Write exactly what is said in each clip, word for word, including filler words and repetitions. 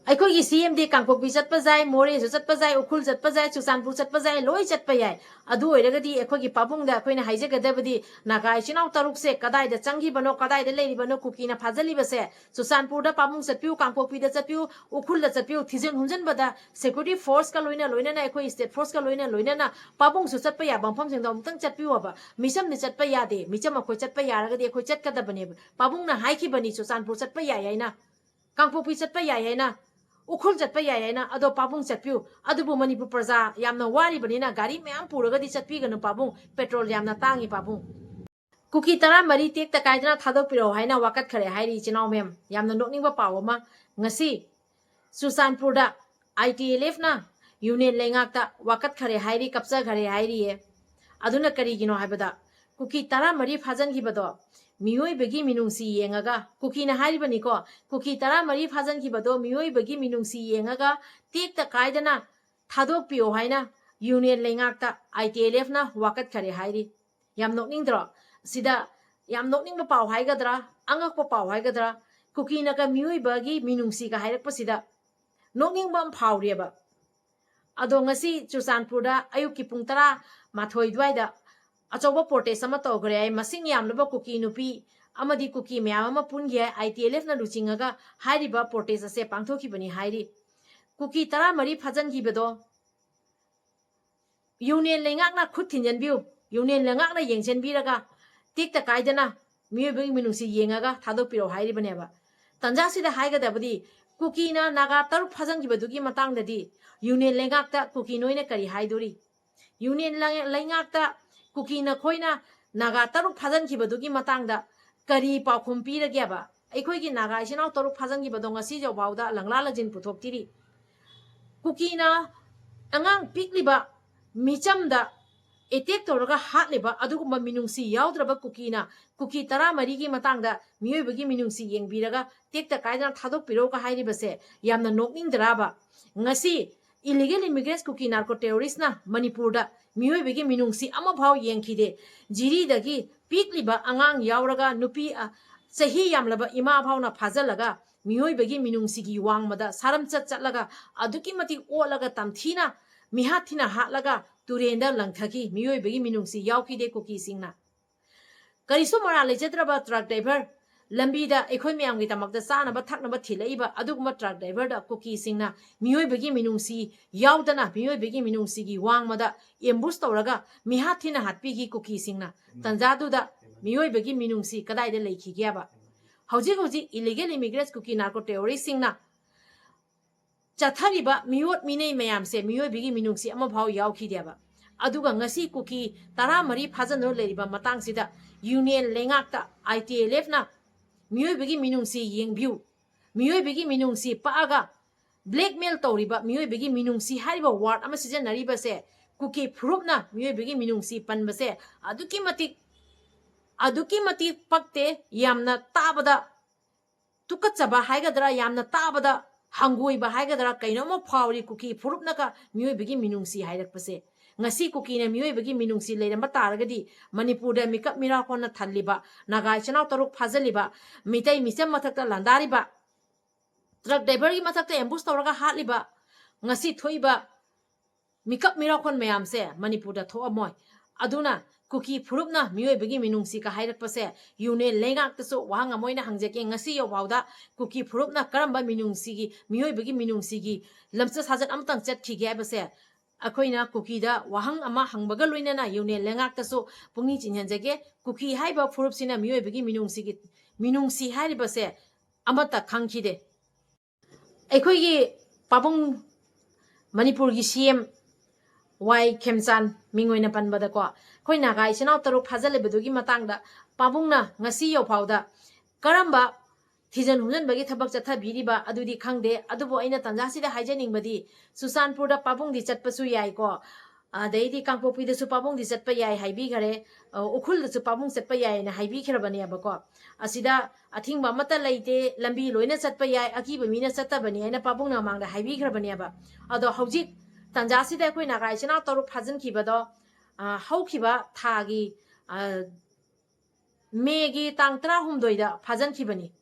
ꯑꯩꯈꯣꯏꯒꯤ ꯁꯤ ꯑꯦꯝꯗꯤ ꯀꯥꯡꯄꯣꯛꯄꯤ ꯆꯠꯄ ꯌꯥꯏ, ꯃꯣꯔꯦꯁꯨ ꯆꯠꯄ ꯌꯥꯏ, ꯎꯈ꯭ꯔꯨꯜ ꯆꯠꯄ ꯌꯥꯏ, ꯆꯨꯔꯆꯥꯟꯄꯨꯔ ꯆꯠꯄ ꯌꯥꯏ, ꯂꯣꯏ ꯆꯠꯄ ꯌꯥꯏ꯫ ꯑꯗꯨ ꯑꯣꯏꯔꯒꯗꯤ ꯑꯩꯈꯣꯏꯒꯤ ꯄꯥꯕꯨꯡꯗ ꯑꯩꯈꯣꯏꯅ ꯍꯥꯏꯖꯒꯗꯕꯗꯤ, ꯅꯥꯒꯥ ꯏꯆꯤꯟ ꯏꯅꯥꯎ ꯇꯔꯨꯛꯁꯦ ꯀꯗꯥꯏꯗ ꯆꯪꯈꯤꯕꯅꯣ, ꯀꯗꯥꯏꯗ ꯂꯩꯔꯤꯕꯅꯣ, ꯀꯨꯀꯤꯅ ꯐꯥꯖꯤꯜꯂꯤꯕꯁꯦ? ꯆꯨꯔꯆꯥꯟꯄꯨꯔꯗ ꯄꯥꯕꯨꯡ ꯆꯠꯄꯤꯌꯨ, ꯀꯥꯡꯄꯣꯛꯄꯤꯗ ꯆꯠꯄꯤꯌꯨ, ꯎꯈ꯭ꯔꯨꯜꯗ ꯆꯠꯄꯤꯌꯨ, ꯊꯤꯖꯤꯟ ꯍꯨꯝꯖꯤꯟꯕꯗ security forceꯀ ꯂꯣꯏꯅ ꯂꯣꯏꯅꯅ, ꯑꯩꯈꯣꯏ state forceꯀ ꯂꯣꯏꯅ ꯂꯣꯏꯅꯅ ꯄꯥꯕꯨꯡꯁꯨ ꯆꯠꯄ ꯌꯥꯕ ꯃꯐꯝꯁꯤꯡꯗꯣ ꯑꯃꯨꯛꯇꯪ ꯆꯠꯄꯤꯌꯣꯕ꯫ ꯃꯤꯆꯝꯗꯤ ꯆꯠꯄ ꯌꯥꯗꯦ, ꯃꯤꯆꯝ ꯑꯩꯈꯣꯏ ꯆꯠꯄ ꯌꯥꯔꯒꯗꯤ ꯑꯩꯈꯣꯏ ꯆꯠꯀꯗꯕꯅꯦꯕ꯫ ꯄꯥꯕꯨꯡꯅ ꯍꯥꯏꯈꯤꯕꯅꯤ ꯆꯨꯔꯆꯥꯟꯄꯨꯔ ꯆꯠꯄ ꯌꯥꯏ ꯍꯥꯏꯅ, ꯀꯥꯡꯄꯣꯛꯄꯤ ꯆꯠꯄ ꯌꯥꯏ ꯍꯥꯏꯅ, ꯎꯈ꯭ꯔꯨꯜ ꯆꯠꯄ ꯌꯥꯏ ꯍꯥꯏꯅ꯫ ꯑꯗꯣ ꯄꯥꯕꯨꯡ ꯆꯠꯄꯤꯌꯨ꯫ ꯑꯗꯨꯕꯨ ꯃꯅꯤꯄꯨꯔ ꯄ꯭ꯔꯖꯥ ꯌꯥꯝꯅ ꯋꯥꯔꯤꯕꯅꯤꯅ ꯒꯥꯔꯤ ꯃꯌꯥꯝ ꯄꯨꯔꯒꯗꯤ ꯆꯠꯄꯤꯒꯅꯨ ꯄꯥꯕꯨꯡ, petrol ꯌꯥꯝꯅ ꯇꯥꯡꯉꯤ ꯄꯥꯕꯨꯡ꯫ ꯀꯨꯀꯤ ꯇꯔꯥꯃꯔꯤ ꯇꯦꯛꯇ ꯀꯥꯏꯗꯅ ꯊꯥꯗꯣꯛꯄꯤꯔꯛꯑꯣ ꯍꯥꯏꯅ ꯋꯥꯀꯠꯈꯔꯦ ꯍꯥꯏꯔꯤ ꯏꯆꯤꯟ ꯏꯅꯥꯎ ꯃꯌꯥꯝ꯫ ꯌꯥꯝꯅ ꯅꯣꯛꯅꯤꯡꯕ ꯄꯥꯎ ꯑꯃ꯫ ꯉꯁꯤ ꯆꯨꯔꯆꯥꯟꯄꯨꯔꯗ ITLFꯅ Union ꯂꯩꯉꯥꯛꯇ ꯋꯥꯀꯠꯈꯔꯦ ꯍꯥꯏꯔꯤ, ꯀꯞꯆꯈꯔꯦ ꯍꯥꯏꯔꯤꯌꯦ꯫ ꯑꯗꯨꯅ ꯀꯔꯤꯒꯤꯅꯣ ꯍꯥꯏꯕꯗ, ꯀꯨꯀꯤ ꯇꯔꯥꯃꯔꯤ ꯐꯥꯖꯤꯟꯈꯤꯕꯗꯣ ꯃꯤꯑꯣꯏꯕꯒꯤ ꯃꯤꯅꯨꯡꯁꯤ ꯌꯦꯡꯉꯒ, ꯀꯨꯀꯤꯅ ꯍꯥꯏꯔꯤꯕꯅꯤꯀꯣ, ꯀꯨꯀꯤ ꯇꯔꯥꯃꯔꯤ ꯐꯥꯖꯤꯟꯈꯤꯕꯗꯣ ꯃꯤꯑꯣꯏꯕꯒꯤ ꯃꯤꯅꯨꯡꯁꯤ ꯌꯦꯡꯉꯒ ꯇꯦꯛꯇ ꯀꯥꯏꯗꯅ ꯊꯥꯗꯣꯛꯄꯤꯌꯣ ꯍꯥꯏꯅ Union ꯂꯩꯉꯥꯛꯇ ITLFꯅ ꯋꯥꯀꯠꯈꯔꯦ ꯍꯥꯏꯔꯤ꯫ ꯌꯥꯝ ꯅꯣꯛꯅꯤꯡꯗ꯭ꯔꯣ? ꯁꯤꯗ ꯌꯥꯝ ꯅꯣꯛꯅꯤꯡꯕ ꯄꯥꯎ ꯍꯥꯏꯒꯗ꯭ꯔꯥ, ꯑꯉꯛꯄ ꯄꯥꯎ ꯍꯥꯏꯒꯗ꯭ꯔꯥ, ꯀꯨꯀꯤꯅꯒ ꯃꯤꯑꯣꯏꯕꯒꯤ ꯃꯤꯅꯨꯡꯁꯤꯒ ꯍꯥꯏꯔꯛꯄꯁꯤꯗ ꯅꯣꯛꯅꯤꯡꯕ ꯑꯃ ꯐꯥꯎꯔꯦꯕ꯫ ꯑꯗꯣ ꯉꯁꯤ ꯆꯨꯔꯆꯥꯟꯄꯨꯔꯗ ꯑꯌꯨꯛꯀꯤ ꯄꯨꯡ ꯇꯔꯥꯃꯥꯊꯣꯏ ꯑꯗꯨꯋꯥꯏꯗ ꯑꯆꯧꯕ protest ꯑꯃ ꯇꯧꯈ꯭ꯔꯦ ꯍꯥꯏ꯫ ꯃꯁꯤꯡ ꯌꯥꯝꯂꯕ ꯀꯨꯀꯤ ꯅꯨꯄꯤ ꯑꯃꯗꯤ ꯀꯨꯀꯤ ꯃꯌꯥꯝ ꯑꯃ ꯄꯨꯟꯈꯤ ꯍꯥꯏ꯫ ITLFꯅ ꯂꯨꯆꯤꯡꯉꯒ ꯍꯥꯏꯔꯤꯕ protest ꯑꯁꯦ ꯄꯥꯡꯊꯣꯛꯈꯤꯕꯅꯤ ꯍꯥꯏꯔꯤ꯫ ꯀꯨꯀꯤ ꯇꯔꯥꯃꯔꯤ ꯐꯥꯖꯤꯟꯈꯤꯕꯗꯣ Union ꯂꯩꯉꯥꯛꯅ ꯈꯨꯠ ꯊꯤꯟꯖꯤꯟꯕꯤꯌꯨ, Union ꯂꯩꯉꯥꯛꯅ ꯌꯦꯡꯁꯤꯟꯕꯤꯔꯒ ꯇꯦꯛꯇ ꯀꯥꯏꯗꯅ ꯃꯤꯑꯣꯏꯕꯒꯤ ꯃꯤꯅꯨꯡꯁꯤ ꯌꯦꯡꯉꯒ ꯊꯥꯗꯣꯛꯄꯤꯔꯛꯑꯣ ꯍꯥꯏꯔꯤꯕꯅꯦꯕ꯫ ꯇꯟꯖꯥꯁꯤꯗ ꯍꯥꯏꯒꯗꯕꯗꯤ, ꯀꯨꯀꯤꯅ ꯅꯥꯒꯥ ꯇꯔꯨꯛ ꯐꯥꯖꯤꯟꯈꯤꯕꯗꯨꯒꯤ ꯃꯇꯥꯡꯗꯗꯤ Union ꯂꯩꯉꯥꯛꯇ ꯀꯨꯀꯤ ꯅꯣꯏꯅ ꯀꯔꯤ ꯍꯥꯏꯗꯣꯔꯤ? Union ꯂꯩ-, ꯂꯩꯉꯥꯛꯇ ꯀꯨꯀꯤ ꯅꯈꯣꯏꯅ ꯅꯥꯒꯥ ꯇꯔꯨꯛ ꯐꯥꯖꯤꯟꯈꯤꯕꯗꯨꯒꯤ ꯃꯇꯥꯡꯗ ꯀꯔꯤ ꯄꯥꯎꯈꯨꯝ ꯄꯤꯔꯒꯦꯕ? ꯑꯩꯈꯣꯏꯒꯤ ꯅꯥꯒꯥ ꯏꯆꯤꯟ ꯏꯅꯥꯎ ꯇꯔꯨꯛ ꯐꯥꯖꯤꯟꯈꯤꯕꯗꯣ ꯉꯁꯤ ꯐꯥꯎꯕꯗ ꯂꯪꯂꯥ ꯂꯪꯖꯤꯟ ꯄꯨꯊꯣꯛꯇꯤꯔꯤ꯫ ꯀꯨꯀꯤꯅ ꯑꯉꯥꯡ ꯄꯤꯛꯂꯤꯕ ꯃꯤꯆꯝꯗ attack ꯇꯧꯔꯒ ꯍꯥꯠꯂꯤꯕ ꯑꯗꯨꯒꯨꯝꯕ ꯃꯤꯅꯨꯡꯁꯤ ꯌꯥꯎꯗ꯭ꯔꯕ ꯀꯨꯀꯤꯅ, ꯀꯨꯀꯤ ꯇꯔꯥꯃꯔꯤꯒꯤ ꯃꯇꯥꯡꯗ ꯃꯤꯑꯣꯏꯕꯒꯤ ꯃꯤꯅꯨꯡꯁꯤ ꯌꯦꯡꯕꯤꯔꯒ ꯇꯦꯛꯇ ꯀꯥꯏꯗꯅ ꯊꯥꯗꯣꯛꯄꯤꯔꯛꯎꯒ ꯍꯥꯏꯔꯤꯕꯁꯦ ꯌꯥꯝꯅ ꯅꯣꯛꯅꯤꯡꯗ꯭ꯔꯥꯕ? ꯉꯁꯤ illegal immigrants ꯀꯨꯀꯤ narco terroristꯅ ꯃꯅꯤꯄꯨꯔꯗ ꯃꯤꯑꯣꯏꯕꯒꯤ ꯃꯤꯅꯨꯡꯁꯤ ꯑꯃꯐꯥꯎ ꯌꯦꯡꯈꯤꯗꯦ꯫ ꯖꯤꯔꯤꯗꯒꯤ ꯄꯤꯛꯂꯤꯕ ꯑꯉꯥꯡ ꯌꯥꯎꯔꯒ ꯅꯨꯄꯤ, ꯑ, ꯆꯍꯤ ꯌꯥꯝꯂꯕ ꯏꯃꯥ ꯐꯥꯎꯅ ꯐꯥꯖꯤꯜꯂꯒ ꯃꯤꯑꯣꯏꯕꯒꯤ ꯃꯤꯅꯨꯡꯁꯤꯒꯤ ꯋꯥꯡꯃꯗ ꯁꯥꯔꯝꯆꯠ ꯆꯠꯂꯒ ꯑꯗꯨꯛꯀꯤ ꯃꯇꯤꯛ ꯑꯣꯠꯂꯒ ꯇꯝꯊꯤꯅ ꯃꯤꯍꯥꯠ ꯊꯤꯅ ꯍꯥꯠꯂꯒ ꯇꯨꯔꯦꯟꯗ ꯂꯪꯊꯈꯤ꯫ ꯃꯤꯑꯣꯏꯕꯒꯤ ꯃꯤꯅꯨꯡꯁꯤ ꯌꯥꯎꯈꯤꯗꯦ ꯀꯨꯀꯤꯁꯤꯡꯅ꯫ ꯀꯔꯤꯁꯨ ꯃꯔꯥꯜ ꯂꯩꯖꯗ꯭ꯔꯕ ꯇ꯭ꯔꯛ ꯗ꯭ꯔꯥꯏꯚꯔ, ꯂꯝꯕꯤꯗ ꯑꯩꯈꯣꯏ ꯃꯌꯥꯝꯒꯤꯗꯃꯛꯇ ꯆꯥꯅꯕ ꯊꯛꯅꯕ ꯊꯤꯜꯂꯛꯏꯕ ꯑꯗꯨꯒꯨꯝꯕ ꯇ꯭ꯔꯛ ꯗ꯭ꯔꯥꯏꯚꯔꯗ ꯀꯨꯀꯤꯁꯤꯡꯅ ꯃꯤꯑꯣꯏꯕꯒꯤ ꯃꯤꯅꯨꯡꯁꯤ ꯌꯥꯎꯗꯅ ꯃꯤꯑꯣꯏꯕꯒꯤ ꯃꯤꯅꯨꯡꯁꯤꯒꯤ ꯋꯥꯡꯃꯗ ambush ꯇꯧꯔꯒ ꯃꯤꯍꯥꯠ ꯊꯤꯅ ꯍꯥꯠꯄꯤꯈꯤ ꯀꯨꯀꯤꯁꯤꯡꯅ꯫ ꯇꯟꯖꯥꯗꯨꯗ ꯃꯤꯑꯣꯏꯕꯒꯤ ꯃꯤꯅꯨꯡꯁꯤ ꯀꯗꯥꯏꯗ ꯂꯩꯈꯤꯒꯦꯕ? ꯍꯧꯖꯤꯛ ꯍꯧꯖꯤꯛ illegal immigrants ꯀꯨꯀꯤ narco terroristꯁꯤꯡꯅ ꯆꯠꯊꯔꯤꯕ ꯃꯤꯑꯣꯠ ꯃꯤꯅꯩ ꯃꯌꯥꯝꯁꯦ ꯃꯤꯑꯣꯏꯕꯒꯤ ꯃꯤꯅꯨꯡꯁꯤ ꯑꯃꯐꯥꯎ ꯌꯥꯎꯈꯤꯗꯦꯕ꯫ ꯑꯗꯨꯒ ꯉꯁꯤ ꯀꯨꯀꯤ ꯇꯔꯥꯃꯔꯤ ꯐꯥꯖꯤꯟꯗꯨꯅ ꯂꯩꯔꯤꯕ ꯃꯇꯥꯡꯁꯤꯗ ꯌꯨꯅꯤꯌꯟ ꯂꯩꯉꯥꯛꯇ ITLFꯅ ꯃꯤꯑꯣꯏꯕꯒꯤ ꯃꯤꯅꯨꯡꯁꯤ ꯌꯦꯡꯕꯤꯌꯨ, ꯃꯤꯑꯣꯏꯕꯒꯤ ꯃꯤꯅꯨꯡꯁꯤ ꯄꯛꯑꯒ blackmail ꯇꯧꯔꯤꯕ ꯃꯤꯑꯣꯏꯕꯒꯤ ꯃꯤꯅꯨꯡꯁꯤ ꯍꯥꯏꯔꯤꯕ word ꯑꯃ ꯁꯤꯖꯤꯟꯅꯔꯤꯕꯁꯦ, ꯀꯨꯀꯤ ꯐꯨꯔꯨꯞꯅ ꯃꯤꯑꯣꯏꯕꯒꯤ ꯃꯤꯅꯨꯡꯁꯤ ꯄꯟꯕꯁꯦ ꯑꯗꯨꯛꯀꯤ ꯃꯇꯤꯛ, ꯑꯗꯨꯛꯀꯤ ꯃꯇꯤꯛ ꯄꯛꯇꯦ꯫ ꯌꯥꯝꯅ ꯇꯥꯕꯗ ꯇꯨꯀꯠꯆꯕ ꯍꯥꯏꯒꯗ꯭ꯔꯥ, ꯌꯥꯝꯅ ꯇꯥꯕꯗ ꯍꯪꯒꯣꯏꯕ ꯍꯥꯏꯒꯗ꯭ꯔꯥ, ꯀꯩꯅꯣꯝꯃ ꯐꯥꯎꯔꯤ ꯀꯨꯀꯤ ꯐꯨꯔꯨꯞꯅꯒ ꯃꯤꯑꯣꯏꯕꯒꯤ ꯃꯤꯅꯨꯡꯁꯤ ꯍꯥꯏꯔꯛꯄꯁꯦ꯫ ꯉꯁꯤ ꯀꯨꯀꯤꯅ ꯃꯤꯑꯣꯏꯕꯒꯤ ꯃꯤꯅꯨꯡꯁꯤ ꯂꯩꯔꯝꯕ ꯇꯥꯔꯒꯗꯤ ꯃꯅꯤꯄꯨꯔꯗ ꯃꯤꯀꯞ ꯃꯤꯔꯥꯎꯈꯣꯟꯅ ꯊꯜꯂꯤꯕ, ꯅꯥꯒꯥ ꯏꯆꯤꯟ ꯏꯅꯥꯎ ꯇꯔꯨꯛ ꯐꯥꯖꯤꯜꯂꯤꯕ, ꯃꯤꯇꯩ ꯃꯤꯆꯝ ꯃꯊꯛꯇ ꯂꯥꯟꯗꯥꯔꯤꯕ, ꯇ꯭ꯔꯛ ꯗ꯭ꯔꯥꯏꯚꯔꯒꯤ ꯃꯊꯛꯇ ambush ꯇꯧꯔꯒ ꯍꯥꯠꯂꯤꯕ, ꯉꯁꯤ ꯊꯣꯛꯏꯕ ꯃꯤꯀꯞ ꯃꯤꯔꯥꯎꯈꯣꯟ ꯃꯌꯥꯝꯁꯦ ꯃꯅꯤꯄꯨꯔꯗ ꯊꯣꯛꯑꯝꯃꯣꯏ꯫ ꯑꯗꯨꯅ ꯀꯨꯀꯤ ꯐꯨꯔꯨꯞꯅ ꯃꯤꯑꯣꯏꯕꯒꯤ ꯃꯤꯅꯨꯡꯁꯤꯒ ꯍꯥꯏꯔꯛꯄꯁꯦ ꯌꯨꯅꯤꯌꯟ ꯂꯩꯉꯥꯛꯇꯁꯨ ꯋꯥꯍꯪ ꯑꯃ ꯑꯣꯏꯅ ꯍꯪꯖꯒꯦ꯫ ꯉꯁꯤ ꯌꯧꯐꯥꯎꯗ ꯀꯨꯀꯤ ꯐꯨꯔꯨꯞꯅ ꯀꯔꯝꯕ ꯃꯤꯅꯨꯡꯁꯤꯒꯤ, ꯃꯤꯑꯣꯏꯕꯒꯤ ꯃꯤꯅꯨꯡꯁꯤꯒꯤ ꯂꯝꯆꯠ ꯁꯥꯖꯠ ꯑꯃꯇꯪ ꯆꯠꯈꯤꯒꯦ ꯍꯥꯏꯕꯁꯦ ꯑꯩꯈꯣꯏꯅ ꯀꯨꯀꯤꯗ ꯋꯥꯍꯪ ꯑꯃ ꯍꯪꯕꯒ ꯂꯣꯏꯅꯅ ꯌꯨꯅꯤꯌꯟ ꯂꯩꯉꯥꯛꯇꯁꯨ ꯄꯨꯛꯅꯤꯡ ꯆꯤꯡꯍꯟꯖꯒꯦ꯫ ꯀꯨꯀꯤ ꯍꯥꯏꯕ ꯐꯨꯔꯨꯞꯁꯤꯅ ꯃꯤꯑꯣꯏꯕꯒꯤ ꯃꯤꯅꯨꯡꯁꯤꯒꯤ, ꯃꯤꯅꯨꯡꯁꯤ ꯍꯥꯏꯔꯤꯕꯁꯦ ꯑꯃꯠꯇ ꯈꯪꯈꯤꯗꯦ꯫ ꯑꯩꯈꯣꯏꯒꯤ ꯄꯥꯕꯨꯡ, ꯃꯅꯤꯄꯨꯔꯒꯤ CM ꯋꯥꯏ ꯈꯦꯝꯆꯥꯟ ꯃꯤꯡ ꯑꯣꯏꯅ ꯄꯟꯕꯗꯀꯣ, ꯑꯩꯈꯣꯏ ꯅꯥꯒꯥ ꯏꯆꯤꯟ ꯏꯅꯥꯎ ꯇꯔꯨꯛ ꯐꯥꯖꯤꯜꯂꯤꯕꯗꯨꯒꯤ ꯃꯇꯥꯡꯗ ꯄꯥꯕꯨꯡꯅ ꯉꯁꯤ ꯌꯧꯐꯥꯎꯗ ꯀꯔꯝꯕ ꯊꯤꯖꯤꯟ ꯍꯨꯝꯖꯤꯟꯕꯒꯤ ꯊꯕꯛ ꯆꯠꯊꯕꯤꯔꯤꯕ ꯑꯗꯨꯗꯤ ꯈꯪꯗꯦ꯫ ꯑꯗꯨꯕꯨ ꯑꯩꯅ ꯇꯥꯟꯖꯥꯁꯤꯗ ꯍꯥꯏꯖꯅꯤꯡꯕꯗꯤ, ꯆꯨꯔꯆꯥꯟꯄꯨꯔꯗ ꯄꯥꯕꯨꯡꯗꯤ ꯆꯠꯄꯁꯨ ꯌꯥꯏꯀꯣ, ꯑꯗꯩꯗꯤ ꯀꯥꯡꯄꯣꯛꯄꯤꯗꯁꯨ ꯄꯥꯕꯨꯡꯗꯤ ꯆꯠꯄ ꯌꯥꯏ ꯍꯥꯏꯕꯤꯈꯔꯦ, ꯑ, ꯎꯈ꯭ꯔꯨꯜꯗꯁꯨ ꯄꯥꯕꯨꯡ ꯆꯠꯄ ꯌꯥꯏꯅ ꯍꯥꯏꯕꯤꯈ꯭ꯔꯕꯅꯦꯕꯀꯣ꯫ ꯑꯁꯤꯗ ꯑꯊꯤꯡꯕ ꯑꯃꯠꯇ ꯂꯩꯇꯦ, ꯂꯝꯕꯤ ꯂꯣꯏꯅ ꯆꯠꯄ ꯌꯥꯏ, ꯑꯀꯤꯕ ꯃꯤꯅ ꯆꯠꯇꯕꯅꯤ ꯍꯥꯏꯅ ꯄꯥꯕꯨꯡꯅ ꯃꯃꯥꯡꯗ ꯍꯥꯏꯕꯤꯈ꯭ꯔꯕꯅꯦꯕ꯫ ꯑꯗꯣ ꯍꯧꯖꯤꯛ ꯇꯥꯟꯖꯥꯁꯤꯗ ꯑꯩꯈꯣꯏ ꯅꯥꯒꯥ ꯏꯆꯤꯟ ꯏꯅꯥꯎ ꯇꯔꯨꯛ ꯐꯥꯖꯤꯟꯈꯤꯕꯗꯣ, ꯑ, ꯍꯧꯈꯤꯕ ꯊꯥꯒꯤ, ꯑ, ꯃꯦꯒꯤ ꯇꯥꯡ ꯇꯔꯥꯍꯨꯝꯗꯣꯏꯗ ꯐꯥꯖꯤꯟꯈꯤꯕꯅꯤ꯫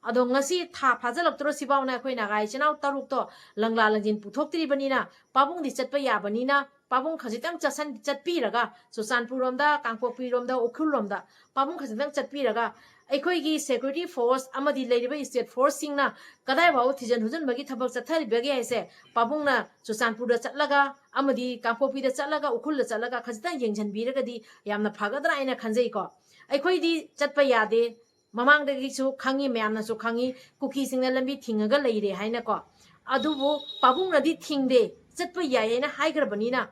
ꯑꯗꯣ ꯉꯁꯤ ꯊꯥ ꯐꯥꯖꯤꯜꯂꯛꯇ꯭ꯔꯣ ꯁꯤꯐꯥꯎꯅ ꯑꯩꯈꯣꯏ ꯅꯥꯒꯥ ꯏꯆꯤꯟ ꯏꯅꯥꯎ ꯇꯔꯨꯛꯇꯣ ꯂꯪꯂꯥ ꯂꯪꯖꯤꯟ ꯄꯨꯊꯣꯛꯇ꯭ꯔꯤꯕꯅꯤꯅ, ꯄꯥꯕꯨꯡꯗꯤ ꯆꯠꯄ ꯌꯥꯕꯅꯤꯅ, ꯄꯥꯕꯨꯡ ꯈꯖꯤꯛꯇꯪ ꯆꯠꯁꯟ-, ꯆꯠꯄꯤꯔꯒ, ꯆꯨꯔꯆꯥꯟꯄꯨꯔ ꯔꯣꯝꯗ, ꯀꯥꯡꯄꯣꯛꯄꯤ ꯔꯣꯝꯗ, ꯎꯈ꯭ꯔꯨꯜ ꯔꯣꯝꯗ ꯄꯥꯕꯨꯡ ꯈꯖꯤꯛꯇꯪ ꯆꯠꯄꯤꯔꯒ, ꯑꯩꯈꯣꯏꯒꯤ security force ꯑꯃꯗꯤ ꯂꯩꯔꯤꯕ state force ꯁꯤꯡꯅ ꯀꯗꯥꯏ ꯐꯥꯎꯕ ꯊꯤꯖꯤꯟ ꯍꯨꯖꯤꯟꯕꯒꯤ ꯊꯕꯛ ꯆꯠꯊꯔꯤꯕꯒꯦ ꯍꯥꯏꯁꯦ ꯄꯥꯕꯨꯡꯅ ꯆꯨꯔꯆꯥꯟꯄꯨꯔꯗ ꯆꯠꯂꯒ ꯑꯃꯗꯤ ꯀꯥꯡꯄꯣꯛꯄꯤꯗ ꯆꯠꯂꯒ, ꯎꯈ꯭ꯔꯨꯜꯗ ꯆꯠꯂꯒ ꯈꯖꯤꯛꯇꯪ ꯌꯦꯡꯁꯤꯟꯕꯤꯔꯒꯗꯤ ꯌꯥꯝꯅ ꯐꯒꯗ꯭ꯔꯥ ꯍꯥꯏꯅ ꯈꯟꯖꯩꯀꯣ꯫ ꯑꯩꯈꯣꯏꯗꯤ ꯆꯠꯄ ꯌꯥꯗꯦ, ꯃꯃꯥꯡꯗꯒꯤꯁꯨ ꯈꯪꯉꯤ, ꯃꯌꯥꯝꯅꯁꯨ ꯈꯪꯉꯤ, ꯀꯨꯀꯤꯁꯤꯡꯅ ꯂꯝꯕꯤ ꯊꯤꯡꯉꯒ ꯂꯩꯔꯦ ꯍꯥꯏꯅꯀꯣ꯫ ꯑꯗꯨꯕꯨ ꯄꯥꯕꯨꯡꯅꯗꯤ ꯊꯤꯡꯗꯦ, ꯆꯠꯄ ꯌꯥꯏ ꯍꯥꯏꯅ ꯍꯥꯏꯈ꯭ꯔꯕꯅꯤꯅ,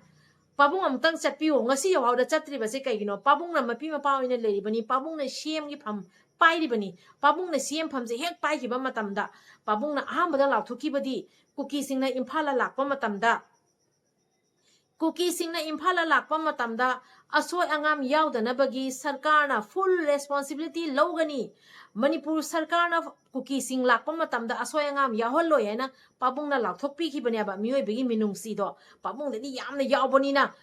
ꯄꯥꯕꯨꯡ ꯑꯃꯨꯛꯇꯪ ꯆꯠꯄꯤꯌꯣ꯫ ꯉꯁꯤ ꯌꯧꯍꯥꯎꯗ ꯆꯠꯇ꯭ꯔꯤꯕꯁꯦ ꯀꯩꯒꯤꯅꯣ? ꯄꯥꯕꯨꯡꯅ ꯃꯄꯤ ꯃꯄꯥ ꯑꯣꯏꯅ ꯂꯩꯔꯤꯕꯅꯤ, ꯄꯥꯕꯨꯡꯅ ꯁꯤ ꯑꯦꯝꯒꯤ ꯐꯝ ꯄꯥꯏꯔꯤꯕꯅꯤ꯫ ꯄꯥꯕꯨꯡꯅ ꯁꯤ ꯑꯦꯝ ꯐꯝꯁꯦ ꯍꯦꯛ ꯄꯥꯏꯈꯤꯕ ꯃꯇꯝꯗ ꯄꯥꯕꯨꯡꯅ ꯑꯍꯥꯟꯕꯗ ꯂꯥꯎꯊꯣꯛꯈꯤꯕꯗꯤ ꯀꯨꯀꯤꯁꯤꯡꯅ ꯏꯝꯐꯥꯜꯗ ꯂꯥꯛꯄ ꯃꯇꯝꯗ, ꯀꯨꯀꯤꯁꯤꯡꯅ ꯏꯝꯐꯥꯜꯗ ꯂꯥꯛꯄ ꯃꯇꯝꯗ ꯑꯁꯣꯏ ꯑꯉꯥꯝ ꯌꯥꯎꯗꯅꯕꯒꯤ ꯁꯔꯀꯥꯔꯅ full responsibility ꯂꯧꯒꯅꯤ꯫ ꯃꯅꯤꯄꯨꯔ ꯁꯔꯀꯥꯔꯅ ꯀꯨꯀꯤꯁꯤꯡ ꯂꯥꯛꯄ ꯃꯇꯝꯗ ꯑꯁꯣꯏ ꯑꯉꯥꯝ ꯌꯥꯎꯍꯜꯂꯣꯏ ꯍꯥꯏꯅ ꯄꯥꯕꯨꯡꯅ ꯂꯥꯎꯊꯣꯛꯄꯤꯈꯤꯕꯅꯦꯕ꯫ ꯃꯤꯑꯣꯏꯕꯒꯤ ꯃꯤꯅꯨꯡꯁꯤꯗꯣ ꯄꯥꯕꯨꯡꯗꯗꯤ ꯌꯥꯝꯅ ꯌꯥꯎꯕꯅꯤꯅ,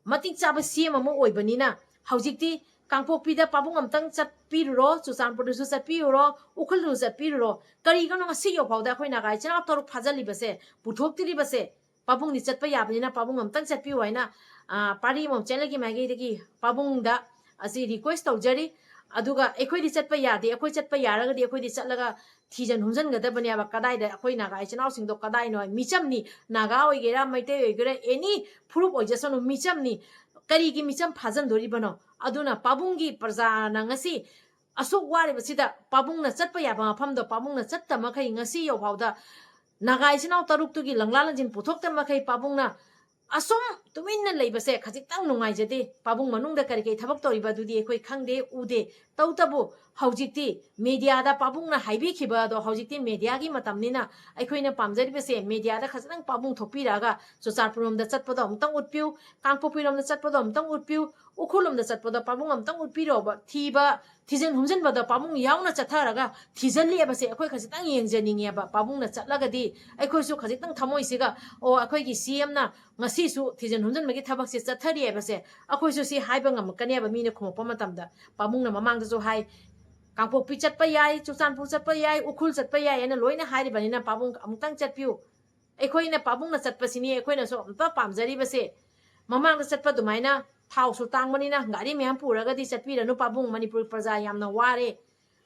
ꯃꯇꯤꯛ ꯆꯥꯕ ꯁꯤ ꯑꯦꯝ ꯑꯃ ꯑꯣꯏꯕꯅꯤꯅ, ꯍꯧꯖꯤꯛꯇꯤ ꯀꯥꯡꯄꯣꯛꯄꯤꯗ ꯄꯥꯕꯨꯡ ꯑꯝꯇꯪ ꯆꯠꯄꯤꯔꯨꯔꯣ, ꯆꯨꯔꯆꯥꯟꯄꯨꯔꯗꯁꯨ ꯆꯠꯄꯤꯔꯨꯔꯣ, ꯎꯈ꯭ꯔꯨꯜꯗꯁꯨ ꯆꯠꯄꯤꯔꯨꯔꯣ꯫ ꯀꯔꯤꯒꯤꯅꯣ ꯉꯁꯤ ꯌꯧꯐꯥꯎꯗ ꯑꯩꯈꯣꯏ ꯅꯥꯒꯥ ꯏꯆꯤꯟ ꯏꯅꯥꯎ ꯇꯔꯨꯛ ꯐꯥꯖꯤꯜꯂꯤꯕꯁꯦ, ꯄꯨꯊꯣꯛꯇ꯭ꯔꯤꯕꯁꯦ? ꯄꯥꯕꯨꯡꯗꯤ ꯆꯠꯄ ꯌꯥꯕꯅꯤꯅ ꯄꯥꯕꯨꯡ ꯑꯝꯇꯪ ꯆꯠꯄꯤꯌꯨ ꯍꯥꯏꯅ, ꯑ, ꯄꯥꯔꯤ ꯑꯃꯣꯝ ꯆꯦꯟꯂꯒꯤ ꯃꯥꯏꯀꯩꯗꯒꯤ ꯄꯥꯕꯨꯡꯗ ꯑꯁꯤ request ꯇꯧꯖꯔꯤ꯫ ꯑꯗꯨꯒ ꯑꯩꯈꯣꯏꯗꯤ ꯆꯠꯄ ꯌꯥꯗꯦ, ꯑꯩꯈꯣꯏ ꯆꯠꯄ ꯌꯥꯔꯒꯗꯤ ꯑꯩꯈꯣꯏꯗꯤ ꯆꯠꯂꯒ ꯊꯤꯖꯟ ꯍꯨꯝꯖꯟꯒꯗꯕꯅꯦꯕ꯫ ꯀꯗꯥꯏꯗ ꯑꯩꯈꯣꯏ ꯅꯥꯒꯥ ꯏꯆꯤꯟ ꯏꯅꯥꯎꯁꯤꯡꯗꯣ ꯀꯗꯥꯏꯅꯣ? ꯃꯤꯆꯝꯅꯤ, ꯅꯥꯒꯥ ꯑꯣꯏꯒꯦꯔꯥ, ꯃꯩꯇꯩ ꯑꯣꯏꯒꯦꯔꯥ, any ꯐꯨꯔꯨꯞ ꯑꯣꯏꯖꯁꯅꯨ, ꯃꯤꯆꯝꯅꯤ꯫ ꯀꯔꯤꯒꯤ ꯃꯤꯆꯝ ꯐꯥꯖꯟꯗꯣꯔꯤꯕꯅꯣ? ꯑꯗꯨꯅ ꯄꯥꯕꯨꯡꯒꯤ ꯄ꯭ꯔꯖꯥꯅ ꯉꯁꯤ ꯑꯁꯨꯛ ꯋꯥꯔꯤꯕꯁꯤꯗ ꯄꯥꯕꯨꯡꯅ ꯆꯠꯄ ꯌꯥꯕ ꯃꯐꯝꯗꯣ ꯄꯥꯕꯨꯡꯅ ꯆꯠꯇ ꯃꯈꯩ ꯉꯁꯤ ꯌꯧꯐꯥꯎꯗ ꯅꯥꯒꯥ ꯏꯆꯤꯟ ꯏꯅꯥꯎ ꯇꯔꯨꯛꯇꯨꯒꯤ ꯂꯪꯂꯥ ꯂꯪꯖꯤꯟ ꯄꯨꯊꯣꯛꯇ ꯃꯈꯩ ꯄꯥꯕꯨꯡꯅ ꯑꯁꯨꯝ ꯇꯨꯃꯤꯟꯅ ꯂꯩꯕꯁꯦ ꯈꯖꯤꯛꯇꯪ ꯅꯨꯡꯉꯥꯏꯖꯗꯦ꯫ ꯄꯥꯕꯨꯡ ꯃꯅꯨꯡꯗ ꯀꯔꯤ ꯀꯔꯤ ꯊꯕꯛ ꯇꯧꯔꯤꯕ ꯑꯗꯨꯗꯤ ꯑꯩꯈꯣꯏ ꯈꯪꯗꯦ, ꯎꯗꯦ꯫ ꯇꯧꯇꯕꯨ ꯍꯧꯖꯤꯛꯇꯤ ꯃꯦꯗꯤꯌꯥꯗ ꯄꯥꯕꯨꯡꯅ ꯍꯥꯏꯕꯤꯈꯤꯕ ꯑꯗꯣ ꯍꯧꯖꯤꯛꯇꯤ ꯃꯦꯗꯤꯌꯥꯒꯤ ꯃꯇꯝꯅꯤꯅ ꯑꯩꯈꯣꯏꯅ ꯄꯥꯝꯖꯔꯤꯕꯁꯦ ꯃꯦꯗꯤꯌꯥꯗ ꯈꯖꯤꯛꯇꯪ ꯄꯥꯕꯨꯡ ꯊꯣꯛꯄꯤꯔꯛꯑꯒ ꯆꯨꯔꯆꯥꯟꯄꯨꯔ ꯂꯣꯝꯗ ꯆꯠꯄꯗꯣ ꯑꯃꯨꯛꯇꯪ ꯎꯠꯄꯤꯌꯨ, ꯀꯥꯡꯄꯣꯛꯄꯤ ꯂꯣꯝꯗ ꯆꯠꯄꯗꯣ ꯑꯃꯨꯛꯇꯪ ꯎꯠꯄꯤꯌꯨ, ꯎꯈ꯭ꯔꯨꯜ ꯂꯣꯝꯗ ꯆꯠꯄꯗꯣ ꯄꯥꯕꯨꯡ ꯑꯃꯨꯛꯇꯪ ꯎꯠꯄꯤꯔꯛꯑꯣꯕ꯫ ꯊꯤꯕ ꯊꯤꯖꯤꯟ ꯍꯨꯝꯖꯤꯟꯕꯗ ꯄꯥꯕꯨꯡ ꯌꯥꯎꯅ ꯆꯠꯊꯔꯒ ꯊꯤꯖꯤꯜꯂꯤꯕꯁꯦ ꯑꯩꯈꯣꯏ ꯈꯖꯤꯛꯇꯪ ꯌꯦꯡꯖꯅꯤꯡꯉꯦꯕ꯫ ꯄꯥꯕꯨꯡꯅ ꯆꯠꯂꯒꯗꯤ ꯑꯩꯈꯣꯏꯁꯨ ꯈꯖꯤꯛꯇꯪ ꯊꯃꯣꯏꯁꯤꯒ, "ꯑꯣ, ꯑꯩꯈꯣꯏꯒꯤ ꯁꯤ ꯑꯦꯝꯅ ꯉꯁꯤꯁꯨ ꯊꯤꯖꯤꯟ ꯍꯨꯝꯖꯤꯟꯕꯒꯤ ꯊꯕꯛꯁꯦ ꯆꯠꯊꯔꯤ" ꯍꯥꯏꯕꯁꯦ ꯑꯩꯈꯣꯏꯁꯨ ꯁꯤ ꯍꯥꯏꯕ ꯉꯝꯃꯛꯀꯅꯦꯕ꯫ ꯃꯤꯅ ꯈꯨꯝꯃꯛꯄ ꯃꯇꯝꯗ ꯄꯥꯕꯨꯡꯅ ꯃꯃꯥꯡꯗꯁꯨ ꯍꯥꯏ, ꯀꯥꯡꯄꯣꯛꯄꯤ ꯆꯠꯄ ꯌꯥꯏ, ꯆꯨꯔꯆꯥꯟꯄꯨꯔ ꯆꯠꯄ ꯌꯥꯏ, ꯎꯈ꯭ꯔꯨꯜ ꯆꯠꯄ ꯌꯥꯏ ꯍꯥꯏꯅ ꯂꯣꯏꯅ ꯍꯥꯏꯔꯤꯕꯅꯤꯅ, ꯄꯥꯕꯨꯡ ꯑꯃꯨꯛꯇꯪ ꯆꯠꯄꯤꯌꯨ꯫ ꯑꯩꯈꯣꯏꯅ ꯄꯥꯕꯨꯡꯅ ꯆꯠꯄꯁꯤꯅꯤ ꯑꯩꯈꯣꯏꯅꯁꯨ ꯑꯝꯇ ꯄꯥꯝꯖꯔꯤꯕꯁꯦ꯫ ꯃꯃꯥꯡꯗ ꯆꯠꯄ ꯑꯗꯨꯃꯥꯏꯅ ꯊꯥꯎꯁꯨ ꯇꯥꯡꯕꯅꯤꯅ ꯒꯥꯔꯤ ꯃꯌꯥꯝ ꯄꯨꯔꯒꯗꯤ ꯆꯠꯄꯤꯔꯅꯨ ꯄꯥꯕꯨꯡ꯫ ꯃꯅꯤꯄꯨꯔ ꯄ꯭ꯔꯖꯥ ꯌꯥꯝꯅ ꯋꯥꯔꯦ꯫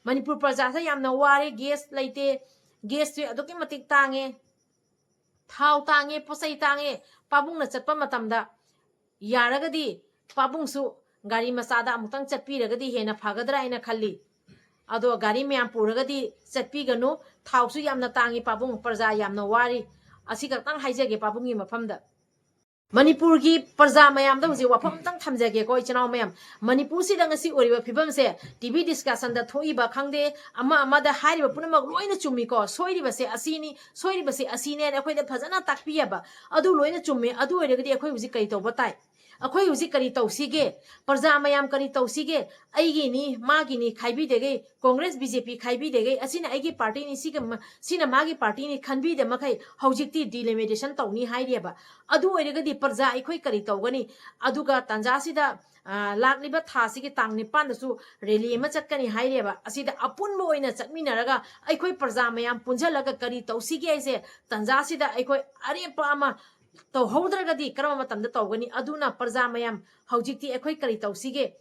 ꯃꯅꯤꯄꯨꯔ ꯄ꯭ꯔꯖꯥꯁꯦ ꯌꯥꯝꯅ ꯋꯥꯔꯦ꯫ ꯒ꯭ꯌꯥꯁ ꯂꯩꯇꯦ꯫ ꯒ꯭ꯌꯥꯁꯁꯨ ꯑꯗꯨꯛꯀꯤ ꯃꯇꯤꯛ ꯇꯥꯡꯉꯦ꯫ ꯊꯥꯎ ꯇꯥꯡꯉꯦ, ꯄꯣꯠ ꯆꯩ ꯇꯥꯡꯉꯦ꯫ ꯄꯥꯕꯨꯡꯅ ꯆꯠꯄ ꯃꯇꯝꯗ ꯌꯥꯔꯒꯗꯤ ꯄꯥꯕꯨꯡꯁꯨ ꯒꯥꯔꯤ ꯃꯆꯥꯗ ꯑꯃꯨꯛꯇꯪ ꯆꯠꯄꯤꯔꯒꯗꯤ ꯍꯦꯟꯅ ꯐꯒꯗ꯭ꯔꯥ ꯍꯥꯏꯅ ꯈꯜꯂꯤ꯫ ꯑꯗꯣ ꯒꯥꯔꯤ ꯃꯌꯥꯝ ꯄꯨꯔꯒꯗꯤ ꯆꯠꯄꯤꯒꯅꯨ꯫ ꯊꯥꯎꯁꯨ ꯌꯥꯝꯅ ꯇꯥꯡꯉꯤ ꯄꯥꯕꯨꯡ, ꯄ꯭ꯔꯖꯥ ꯌꯥꯝꯅ ꯋꯥꯔꯤ꯫ ꯑꯁꯤ ꯈꯛꯇꯪ ꯍꯥꯏꯖꯒꯦ ꯄꯥꯕꯨꯡꯒꯤ ꯃꯐꯝꯗ꯫ ꯃꯅꯤꯄꯨꯔꯒꯤ ꯄ꯭ꯔꯖꯥ ꯃꯌꯥꯝꯗ ꯍꯧꯖꯤꯛ ꯋꯥꯐꯝ ꯑꯝꯇꯪ ꯊꯝꯖꯒꯦꯀꯣ, ꯏꯆꯤꯟ ꯏꯅꯥꯎ ꯃꯌꯥꯝ꯫ ꯃꯅꯤꯄꯨꯔꯁꯤꯗ ꯉꯁꯤ ꯑꯣꯏꯔꯤꯕ ꯐꯤꯕꯝꯁꯦ, ꯇꯤ ꯚꯤ ꯗꯤꯁꯀꯁꯟꯗ ꯊꯣꯛꯏꯕ ꯈꯪꯗꯦ, ꯑꯃ ꯑꯃꯗ ꯍꯥꯏꯔꯤꯕ ꯄꯨꯝꯅꯃꯛ ꯂꯣꯏꯅ ꯆꯨꯝꯃꯤꯀꯣ꯫ ꯁꯣꯏꯔꯤꯕꯁꯦ ꯑꯁꯤꯅꯤ, ꯁꯣꯏꯔꯤꯕꯁꯦ ꯑꯁꯤꯅꯦꯅ ꯑꯩꯈꯣꯏꯗ ꯐꯖꯅ ꯇꯥꯛꯄꯤꯌꯦꯕ꯫ ꯑꯗꯨ ꯂꯣꯏꯅ ꯆꯨꯝꯃꯤ꯫ ꯑꯗꯨ ꯑꯣꯏꯔꯒꯗꯤ ꯑꯩꯈꯣꯏ ꯍꯧꯖꯤꯛ ꯀꯔꯤ ꯇꯧꯕ ꯇꯥꯏ? ꯑꯩꯈꯣꯏ ꯍꯧꯖꯤꯛ ꯀꯔꯤ ꯇꯧꯁꯤꯒꯦ? ꯄ꯭ꯔꯖꯥ ꯃꯌꯥꯝ ꯀꯔꯤ ꯇꯧꯁꯤꯒꯦ? ꯑꯩꯒꯤꯅꯤ, ꯃꯥꯒꯤꯅꯤ ꯈꯥꯏꯕꯤꯗꯒꯩ, ꯀꯣꯡꯒ꯭ꯔꯦꯁ, ꯕꯤ ꯖꯦ ꯄꯤ ꯈꯥꯏꯕꯤꯗꯒꯩ, ꯑꯁꯤꯅ ꯑꯩꯒꯤ ꯄꯥꯔꯇꯤꯅꯤ, ꯁꯤꯒ ꯃ-, ꯁꯤꯅ ꯃꯥꯒꯤ ꯄꯥꯔꯇꯤꯅꯤ ꯈꯟꯕꯤꯗ ꯃꯈꯩ ꯍꯧꯖꯤꯛꯇꯤ ꯗꯤꯂꯤꯃꯤꯇꯦꯁꯟ ꯇꯧꯅꯤ ꯍꯥꯏꯔꯤꯑꯕ꯫ ꯑꯗꯨ ꯑꯣꯏꯔꯒꯗꯤ ꯄ꯭ꯔꯖꯥ ꯑꯩꯈꯣꯏ ꯀꯔꯤ ꯇꯧꯒꯅꯤ? ꯑꯗꯨꯒ ꯇꯥꯟꯖꯥꯁꯤꯗ, ꯑ, ꯂꯥꯛꯂꯤꯕ ꯊꯥꯁꯤꯒꯤ ꯇꯥꯡ ꯅꯤꯄꯥꯟꯗꯁꯨ ꯔꯦꯂꯤ ꯑꯃ ꯆꯠꯀꯅꯤ ꯍꯥꯏꯔꯤꯑꯕ꯫ ꯑꯁꯤꯗ ꯑꯄꯨꯟꯕ ꯑꯣꯏꯅ ꯆꯠꯃꯤꯟꯅꯔꯒ ꯑꯩꯈꯣꯏ ꯄ꯭ꯔꯖꯥ ꯃꯌꯥꯝ ꯄꯨꯟꯁꯤꯜꯂꯒ ꯀꯔꯤ ꯇꯧꯁꯤꯒꯦ ꯍꯥꯏꯁꯦ ꯇꯥꯟꯖꯥꯁꯤꯗ ꯑꯩꯈꯣꯏ ꯑꯔꯦꯞꯄ ꯑꯃ ꯇꯧꯍꯧꯗ꯭ꯔꯒꯗꯤ ꯀꯔꯝꯕ ꯃꯇꯝꯗ ꯇꯧꯒꯅꯤ? ꯑꯗꯨꯅ ꯄ꯭ꯔꯖꯥ ꯃꯌꯥꯝ ꯍꯧꯖꯤꯛꯇꯤ ꯑꯩꯈꯣꯏ ꯀꯔꯤ ꯇꯧꯁꯤꯒꯦ?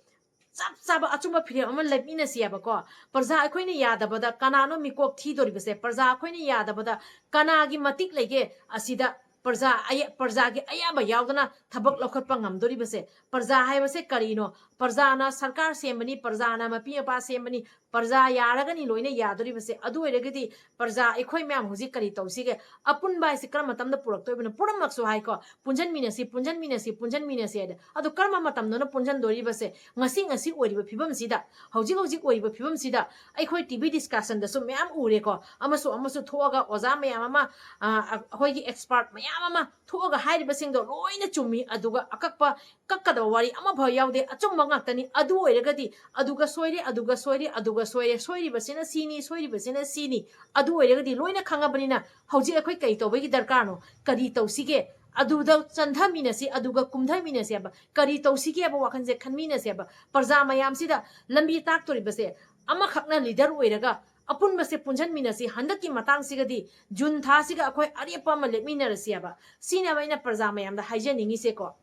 ꯆꯞ ꯆꯥꯕ ꯑꯆꯨꯝꯕ ꯐꯤꯔꯦꯞ ꯑꯃ ꯂꯦꯞꯃꯤꯟꯅꯁꯤ ꯍꯥꯏꯕꯀꯣ꯫ ꯄ꯭ꯔꯖꯥ ꯑꯩꯈꯣꯏꯅ ꯌꯥꯗꯕꯗ ꯀꯅꯥꯅꯣ ꯃꯤꯀꯣꯛ ꯊꯤꯗꯣꯔꯤꯕꯁꯦ? ꯄ꯭ꯔꯖꯥ ꯑꯩꯈꯣꯏꯅ ꯌꯥꯗꯕꯗ ꯀꯅꯥꯒꯤ ꯃꯇꯤꯛ ꯂꯩꯒꯦ? ꯑꯁꯤꯗ ꯄ꯭ꯔꯖꯥ ꯑꯌ-, ꯄ꯭ꯔꯖꯥꯒꯤ ꯑꯌꯥꯕ ꯌꯥꯎꯗꯅ ꯊꯕꯛ ꯂꯧꯈꯠꯄ ꯉꯝꯗꯣꯔꯤꯕꯁꯦ? ꯄ꯭ꯔꯖꯥ ꯍꯥꯏꯕꯁꯦ ꯀꯔꯤꯅꯣ? ꯄ꯭ꯔꯖꯥꯅ ꯁꯔꯀꯥꯔ ꯁꯦꯝꯕꯅꯤ, ꯄ꯭ꯔꯖꯥꯅ ꯃꯄꯤ ꯃꯄꯥ ꯁꯦꯝꯕꯅꯤ, ꯄ꯭ꯔꯖꯥ ꯌꯥꯔꯒꯅꯤ ꯂꯣꯏꯅ ꯌꯥꯗꯣꯔꯤꯕꯁꯦ꯫ ꯑꯗꯨ ꯑꯣꯏꯔꯒꯗꯤ ꯄ꯭ꯔꯖꯥ ꯑꯩꯈꯣꯏ ꯃꯌꯥꯝ ꯍꯧꯖꯤꯛ ꯀꯔꯤ ꯇꯧꯁꯤꯒꯦ? ꯑꯄꯨꯟꯕ ꯍꯥꯏꯁꯤ ꯀꯔꯝꯕ ꯃꯇꯝꯗ ꯄꯨꯔꯛꯇꯣꯏꯕꯅꯣ? ꯄꯨꯝꯅꯃꯛꯁꯨ ꯍꯥꯏꯀꯣ, ꯄꯨꯟꯁꯤꯟꯃꯤꯟꯅꯁꯤ, ꯄꯨꯟꯁꯤꯟꯃꯤꯟꯅꯁꯤ, ꯄꯨꯟꯁꯤꯟꯃꯤꯟꯅꯁꯤ ꯍꯥꯏꯗ꯫ ꯑꯗꯣ ꯀꯔꯝꯕ ꯃꯇꯝꯗꯅꯣ ꯄꯨꯟꯁꯤꯟꯗꯣꯔꯤꯕꯁꯦ? ꯉꯁꯤ, ꯉꯁꯤ ꯑꯣꯏꯔꯤꯕ ꯐꯤꯕꯝꯁꯤꯗ, ꯍꯧꯖꯤꯛ, ꯍꯧꯖꯤꯛ ꯑꯣꯏꯔꯤꯕ ꯐꯤꯕꯝꯁꯤꯗ ꯑꯩꯈꯣꯏ ꯇꯤ ꯚꯤ ꯗꯤꯁꯀꯁꯟꯗꯁꯨ ꯃꯌꯥꯝ ꯎꯔꯦꯀꯣ, ꯑꯃꯁꯨ ꯑꯃꯁꯨ ꯊꯣꯛꯑꯒ ꯑꯣꯖꯥ ꯃꯌꯥꯝ ꯑꯃ, ꯑ, ꯑꯩꯈꯣꯏꯒꯤ ꯑꯦꯛꯁꯄꯥꯔꯠ ꯃꯌꯥꯝ ꯑꯃ ꯊꯣꯛꯑꯒ ꯍꯥꯏꯔꯤꯕꯁꯤꯡꯗꯣ ꯂꯣꯏꯅ ꯆꯨꯝꯃꯤ꯫ ꯑꯗꯨꯒ ꯑꯀꯛꯄ ꯀꯛꯀꯗꯕ ꯋꯥꯔꯤ ꯑꯃꯐꯥꯎ ꯌꯥꯎꯗꯦ, ꯑꯆꯨꯝꯕ ꯉꯥꯛꯇꯅꯤ꯫ ꯑꯗꯨ ꯑꯣꯏꯔꯒꯗꯤ ꯑꯗꯨꯒ ꯁꯣꯏꯔꯦ, ꯑꯗꯨꯒ ꯁꯣꯏꯔꯦ, ꯑꯗꯨꯒ ꯁꯣꯏꯔꯦ, ꯁꯣꯏꯔꯤꯕꯁꯤꯅ ꯁꯤꯅꯤ, ꯁꯣꯏꯔꯤꯕꯁꯤꯅ ꯁꯤꯅꯤ꯫ ꯑꯗꯨ ꯑꯣꯏꯔꯒꯗꯤ ꯂꯣꯏꯅ ꯈꯪꯉꯕꯅꯤꯅ ꯍꯧꯖꯤꯛ ꯑꯩꯈꯣꯏ ꯀꯔꯤ ꯇꯧꯕꯒꯤ ꯗꯔꯀꯥꯔꯅꯣ? ꯀꯔꯤ ꯇꯧꯁꯤꯒꯦ? ꯑꯗꯨꯗ ꯆꯟꯊꯃꯤꯟꯅꯁꯤ, ꯑꯗꯨꯒ ꯀꯨꯝꯊꯃꯤꯟꯅꯁꯤ ꯍꯥꯏꯕ, ꯀꯔꯤ ꯇꯧꯁꯤꯒꯦ ꯍꯥꯏꯕ ꯋꯥꯈꯜꯁꯦ ꯈꯟꯃꯤꯟꯅꯁꯤ ꯍꯥꯏꯕ꯫ ꯄ꯭ꯔꯖꯥ ꯃꯌꯥꯝꯁꯤꯗ ꯂꯝꯕꯤ ꯇꯥꯛꯇꯣꯔꯤꯕꯁꯦ ꯑꯃꯈꯛꯅ ꯂꯤꯗꯔ ꯑꯣꯏꯔꯒ ꯑꯄꯨꯟꯕꯁꯦ ꯄꯨꯟꯁꯤꯟꯃꯤꯟꯅꯁꯤ꯫ ꯍꯟꯗꯛꯀꯤ ꯃꯇꯥꯡꯁꯤꯒꯗꯤ ꯖꯨꯟ ꯊꯥꯁꯤꯒ ꯑꯩꯈꯣꯏ ꯑꯔꯦꯞꯄ ꯑꯃ ꯂꯦꯞꯃꯤꯟꯅꯔꯁꯦꯕ꯫ ꯁꯤꯅꯦꯕ ꯑꯩꯅ ꯄ꯭ꯔꯖꯥ ꯃꯌꯥꯝꯗ ꯍꯥꯏꯖꯅꯤꯡꯉꯤꯁꯦꯀꯣ꯫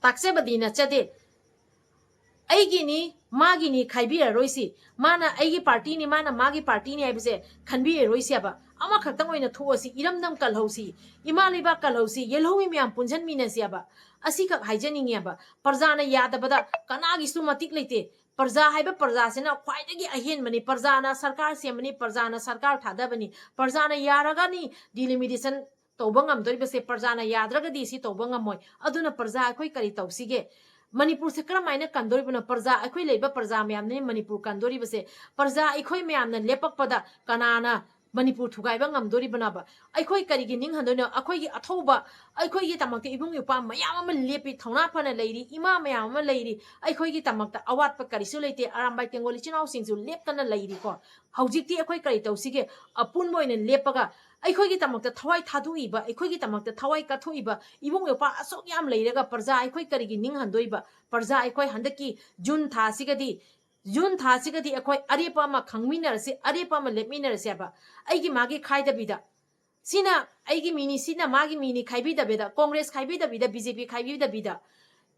ꯇꯥꯛꯆꯕꯗꯤ ꯅꯠꯆꯗꯦ꯫ ꯑꯩꯒꯤꯅꯤ, ꯃꯥꯒꯤꯅꯤ ꯈꯥꯏꯕꯤꯔꯔꯣꯏꯁꯤ꯫ ꯃꯥꯅ ꯑꯩꯒꯤ ꯄꯥꯔꯇꯤꯅꯤ, ꯃꯥꯅ ꯃꯥꯒꯤ ꯄꯥꯔꯇꯤꯅꯤ ꯍꯥꯏꯕꯁꯦ ꯈꯟꯕꯤꯔꯔꯣꯏꯁꯦꯕ꯫ ꯑꯃꯈꯛꯇꯪ ꯑꯣꯏꯅ ꯊꯣꯛꯑꯁꯤ, ꯏꯔꯝꯗꯝ ꯀꯜꯍꯧꯁꯤ, ꯏꯃꯥ ꯂꯩꯕꯥꯛ ꯀꯜꯍꯧꯁꯤ, ꯌꯦꯜꯍꯧꯃꯤ ꯃꯌꯥꯝ ꯄꯨꯟꯁꯤꯟꯃꯤꯟꯅꯁꯦꯕ꯫ ꯑꯁꯤꯈꯛ ꯍꯥꯏꯖꯅꯤꯡꯉꯦꯕ꯫ ꯄ꯭ꯔꯖꯥꯅ ꯌꯥꯗꯕꯗ ꯀꯅꯥꯒꯤꯁꯨ ꯃꯇꯤꯛ ꯂꯩꯇꯦ꯫ ꯄ꯭ꯔꯖꯥ ꯍꯥꯏꯕ ꯄ꯭ꯔꯖꯥꯁꯤꯅ ꯈ꯭ꯋꯥꯏꯗꯒꯤ ꯑꯍꯦꯟꯕꯅꯤ꯫ ꯄ꯭ꯔꯖꯥꯅ ꯁꯔꯀꯥꯔ ꯁꯦꯝꯕꯅꯤ, ꯄ꯭ꯔꯖꯥꯅ ꯁꯔꯀꯥꯔ ꯊꯥꯗꯕꯅꯤ, ꯄ꯭ꯔꯖꯥꯅ ꯌꯥꯔꯒꯅꯤ ꯗꯤꯂꯤꯃꯤꯇꯦꯁꯟ ꯇꯧꯕ ꯉꯝꯗꯣꯔꯤꯕꯁꯦ, ꯄ꯭ꯔꯖꯥꯅ ꯌꯥꯗ꯭ꯔꯒꯗꯤ ꯁꯤ ꯇꯧꯕ ꯉꯝꯃꯣꯏ꯫ ꯑꯗꯨꯅ ꯄ꯭ꯔꯖꯥ ꯑꯩꯈꯣꯏ ꯀꯔꯤ ꯇꯧꯁꯤꯒꯦ? ꯃꯅꯤꯄꯨꯔꯁꯦ ꯀꯔꯝꯍꯥꯏꯅ ꯀꯟꯗꯣꯔꯤꯕꯅꯣ? ꯄ꯭ꯔꯖꯥ ꯑꯩꯈꯣꯏ ꯂꯩꯕ ꯄ꯭ꯔꯖꯥ ꯃꯌꯥꯝꯅꯤ ꯃꯅꯤꯄꯨꯔ ꯀꯟꯗꯣꯔꯤꯕꯁꯦ꯫ ꯄ꯭ꯔꯖꯥ ꯑꯩꯈꯣꯏ ꯃꯌꯥꯝꯅ ꯂꯦꯞꯄꯛꯄꯗ ꯀꯅꯥꯅ ꯃꯅꯤꯄꯨꯔ ꯊꯨꯒꯥꯏꯕ ꯉꯝꯗꯣꯔꯤꯕꯅꯣꯕ? ꯑꯩꯈꯣꯏ ꯀꯔꯤꯒꯤ ꯅꯤꯡꯍꯟꯗꯣꯏꯅꯣ? ꯑꯩꯈꯣꯏꯒꯤ ꯑꯊꯧꯕ, ꯑꯩꯈꯣꯏꯒꯤꯗꯃꯛꯇ ꯏꯕꯨꯡ ꯏꯄ꯭ꯋꯥ ꯃꯌꯥꯝ ꯑꯃ ꯂꯦꯞꯄꯤ, ꯊꯧꯅꯥ ꯐꯅ ꯂꯩꯔꯤ, ꯏꯃꯥ ꯃꯌꯥꯝ ꯑꯃ ꯂꯩꯔꯤ꯫ ꯑꯩꯈꯣꯏꯒꯤꯗꯃꯛꯇ ꯑꯋꯥꯠꯄ ꯀꯔꯤꯁꯨ ꯂꯩꯇꯦ꯫ ꯑꯔꯥꯝꯕꯥꯏ ꯇꯦꯡꯒꯣꯜ ꯏꯆꯤꯟ ꯏꯅꯥꯎꯁꯤꯡꯁꯨ ꯂꯦꯞꯇꯅ ꯂꯩꯔꯤꯀꯣ꯫ ꯍꯧꯖꯤꯛꯇꯤ ꯑꯩꯈꯣꯏ ꯀꯔꯤ ꯇꯧꯁꯤꯒꯦ? ꯑꯄꯨꯟꯕ ꯑꯣꯏꯅ ꯂꯦꯞꯄꯒ ꯑꯩꯈꯣꯏꯒꯤꯗꯃꯛꯇ ꯊꯋꯥꯏ ꯊꯥꯗꯣꯛꯏꯕ, ꯑꯩꯈꯣꯏꯒꯤꯗꯃꯛꯇ ꯊꯋꯥꯏ ꯀꯠꯊꯣꯛꯏꯕ ꯏꯕꯨꯡ ꯏꯄ꯭ꯋꯥ ꯑꯁꯨꯛ ꯌꯥꯝ ꯂꯩꯔꯒ ꯄ꯭ꯔꯖꯥ ꯑꯩꯈꯣꯏ ꯀꯔꯤꯒꯤ ꯅꯤꯡꯍꯟꯗꯣꯏꯕ? ꯄ꯭ꯔꯖꯥ ꯑꯩꯈꯣꯏ ꯍꯟꯗꯛꯀꯤ ꯖꯨꯟ ꯊꯥꯁꯤꯒꯗꯤ, ꯖꯨꯟ ꯊꯥꯁꯤꯒꯗꯤ ꯑꯩꯈꯣꯏ ꯑꯔꯦꯞꯄ ꯑꯃ ꯈꯪꯃꯤꯟꯅꯔꯁꯤ, ꯑꯔꯦꯞꯄ ꯑꯃ ꯂꯦꯞꯃꯤꯟꯅꯔꯁꯦꯕ꯫ ꯑꯩꯒꯤ ꯃꯥꯒꯤ ꯈꯥꯏꯗꯕꯤꯗ, ꯁꯤꯅ ꯑꯩꯒꯤ ꯃꯤꯅꯤ, ꯁꯤꯅ ꯃꯥꯒꯤ ꯃꯤꯅꯤ ꯈꯥꯏꯕꯤꯗꯕꯤꯗ, ꯀꯣꯡꯒ꯭ꯔꯦꯁ ꯈꯥꯏꯕꯤꯗꯕꯤꯗ, ꯕꯤ ꯖꯦ ꯄꯤ ꯈꯥꯏꯕꯤꯗꯕꯤꯗ,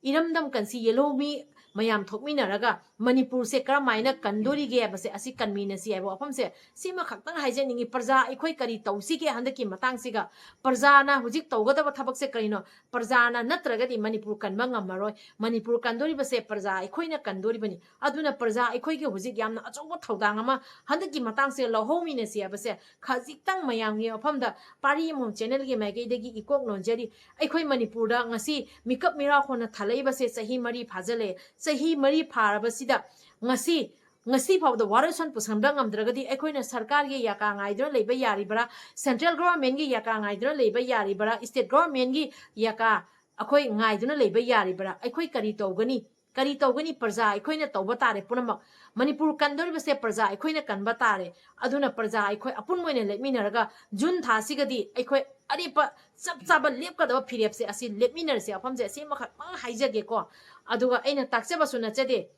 ꯏꯔꯝꯗꯝ ꯀꯟꯁꯤ, ꯌꯦꯜꯍꯧꯃꯤ ꯃꯌꯥꯝ ꯊꯣꯛꯃꯤꯟꯅꯔꯒ ꯃꯅꯤꯄꯨꯔꯁꯦ ꯀꯔꯝꯍꯥꯏꯅ ꯀꯟꯗꯣꯔꯤꯒꯦ ꯍꯥꯏꯕꯁꯦ ꯑꯁꯤ ꯀꯟꯃꯤꯟꯅꯁꯤ ꯍꯥꯏꯕ ꯋꯥꯐꯝꯁꯦ ꯁꯤꯃꯈꯛꯇꯪ ꯍꯥꯏꯖꯅꯤꯡꯉꯤ꯫ ꯄ꯭ꯔꯖꯥ ꯑꯩꯈꯣꯏ ꯀꯔꯤ ꯇꯧꯁꯤꯒꯦ ꯍꯟꯗꯛꯀꯤ ꯃꯇꯥꯡꯁꯤꯒ? ꯄ꯭ꯔꯖꯥꯅ ꯍꯧꯖꯤꯛ ꯇꯧꯒꯗꯕ ꯊꯕꯛꯁꯦ ꯀꯔꯤꯅꯣ? ꯄ꯭ꯔꯖꯥꯅ ꯅꯠꯇ꯭ꯔꯒꯗꯤ ꯃꯅꯤꯄꯨꯔ ꯀꯟꯕ ꯉꯝꯃꯔꯣꯏ꯫ ꯃꯅꯤꯄꯨꯔ ꯀꯟꯗꯣꯔꯤꯕꯁꯦ ꯄ꯭ꯔꯖꯥ ꯑꯩꯈꯣꯏꯅ ꯀꯟꯗꯣꯔꯤꯕꯅꯤ꯫ ꯑꯗꯨꯅ ꯄ꯭ꯔꯖꯥ ꯑꯩꯈꯣꯏꯒꯤ ꯍꯧꯖꯤꯛ ꯌꯥꯝꯅ ꯑꯆꯧꯕ ꯊꯧꯗꯥꯡ ꯑꯃ ꯍꯟꯗꯛꯀꯤ ꯃꯇꯥꯡꯁꯦ ꯂꯧꯍꯧꯃꯤꯟꯅꯁꯤ ꯍꯥꯏꯕꯁꯦ ꯈꯖꯤꯛꯇꯪ ꯃꯌꯥꯝꯒꯤ ꯃꯐꯝꯗ ꯄꯥꯔꯤ ꯑꯃꯃꯝ ꯆꯦꯅꯦꯜꯒꯤ ꯃꯥꯏꯀꯩꯗꯒꯤ ꯏꯀꯣꯛ ꯅꯣꯟꯖꯔꯤ꯫ ꯑꯩꯈꯣꯏ ꯃꯅꯤꯄꯨꯔꯗ ꯉꯁꯤ ꯃꯤꯀꯞ ꯃꯤꯔꯥꯎ ꯍꯣꯟꯅ ꯊꯥꯂꯛꯏꯕꯁꯦ ꯆꯍꯤ ꯃꯔꯤ ꯐꯥꯖꯤꯜꯂꯛꯑꯦ꯫ ꯆꯍꯤ ꯃꯔꯤ ꯐꯥꯔꯕꯁꯤꯗ ꯉꯁꯤ, ꯉꯁꯤ ꯐꯥꯎꯕꯗ ꯋꯥꯔꯣꯏꯁꯣꯟ ꯄꯨꯁꯟꯕ ꯉꯝꯗ꯭ꯔꯒꯗꯤ ꯑꯩꯈꯣꯏꯅ ꯁꯔꯀꯥꯔꯒꯤ ꯌꯥꯀꯥ ꯉꯥꯏꯗꯨꯅ ꯂꯩꯕ ꯌꯥꯔꯤꯕ꯭ꯔꯥ? ꯁꯦꯟꯇ꯭ꯔꯦꯜ ꯒꯣꯚꯔꯟꯃꯦꯟꯒꯤ ꯌꯥꯀꯥ ꯉꯥꯏꯗꯨꯅ ꯂꯩꯕ ꯌꯥꯔꯤꯕ꯭ꯔꯥ? ꯁ꯭ꯇꯦꯠ ꯒꯣꯚꯔꯟꯃꯦꯟꯒꯤ ꯌꯥꯀꯥ ꯑꯩꯈꯣꯏ ꯉꯥꯏꯗꯨꯅ ꯂꯩꯕ ꯌꯥꯔꯤꯕ꯭ꯔꯥ? ꯑꯩꯈꯣꯏ ꯀꯔꯤ ꯇꯧꯒꯅꯤ? ꯀꯔꯤ ꯇꯧꯒꯅꯤ? ꯄ꯭ꯔꯖꯥ ꯑꯩꯈꯣꯏꯅ ꯇꯧꯕ ꯇꯥꯔꯦ ꯄꯨꯝꯅꯃꯛ꯫ ꯃꯅꯤꯄꯨꯔ ꯀꯟꯗꯧꯔꯤꯕꯁꯦ ꯄ꯭ꯔꯖꯥ ꯑꯩꯈꯣꯏꯅ ꯀꯟꯕ ꯇꯥꯔꯦ꯫ ꯑꯗꯨꯅ ꯄ꯭ꯔꯖꯥ ꯑꯩꯈꯣꯏ ꯑꯄꯨꯟꯕ ꯑꯣꯏꯅ ꯂꯦꯞꯃꯤꯟꯅꯔꯒ ꯖꯨꯟ ꯊꯥꯁꯤꯒꯗꯤ ꯑꯩꯈꯣꯏ ꯑꯔꯦꯞꯄ ꯆꯞ ꯆꯥꯕ ꯂꯦꯞꯀꯗꯕ ꯐꯤꯔꯦꯞꯁꯦ ꯑꯁꯤ ꯂꯦꯞꯃꯤꯟꯅꯔꯁꯦ꯫ ꯋꯥꯐꯝꯁꯦ ꯑꯁꯤ ꯑꯃꯈꯛꯇꯪ ꯍꯥꯏꯖꯒꯦꯀꯣ꯫ ꯑꯗꯨꯒ ꯑꯩꯅ ꯇꯥꯛꯆꯕꯁꯨ ꯅꯠꯆꯗꯦ꯫